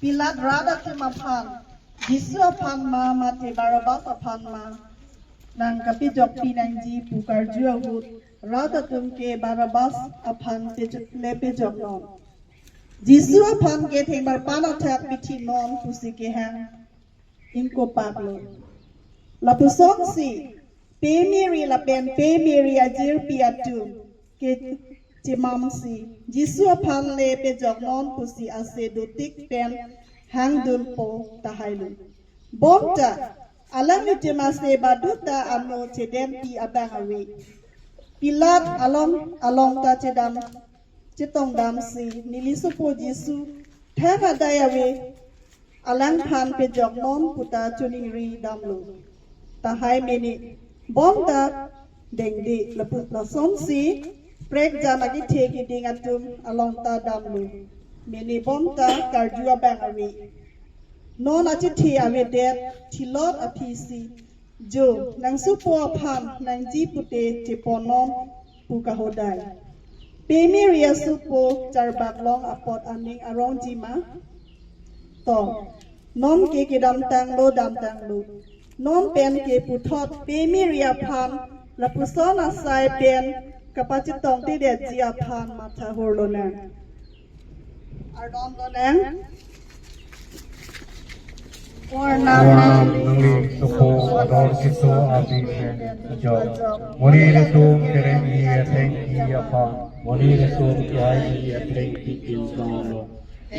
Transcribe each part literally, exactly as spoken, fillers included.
Pilat rat atum aphan, Jisu aphan ma mate Barabbas aphan ma nangkapejokpi nangji pu karju ahut, rat atum ke Barabbas aphan pejok-, le pejoknon. Jisu aphan ke thengparpan athak pithinon pusi kehang ingkopaklo. Lapusonsi pemeri lapen pemeri ajirpi atum kechemamsi Jisu aphan le pejoknon pusi ase dotik pen hangdunpo tahailo. Bonta alanglitum ase baduta ano chedempi abang ave. Pilat along along ta chedam chetongdamsi neli sopo Jisu thang adai ave, alangphan pejoknon puta choningri damlo. Tahai mene bonta dengde lapu-, lasonsi prekjan akethe keding atum along ta damlo. Mene bonta karju abang ave. Non achethe avedet thilot aphisi jo nangsopo aphan nangji pute cheponnon pu kahodai. Pemeri asopo charbak long apot aning arongji ma? To, non ke kedamtanglo damtanglo. Non pen ke puthot pemeri aphan lapuson asai pen kapachetongtedetji aphan matha horlonang. Ardom lonang. Warnam nangli sopo ador keso abi pen ajok. Monit atum kereng-i athengpi aphan. Monit atum kehai-i athengpi kingsong lo.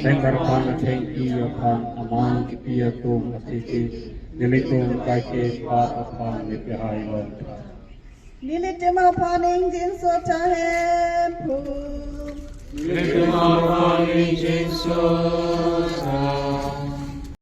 Thengparpan athengpi aphan aman kepi atum athe ke nelitum kaike pat aphan nepehai lo. Nelitum aphan ingjinso tahemphu. Nelitum aphan ingjinso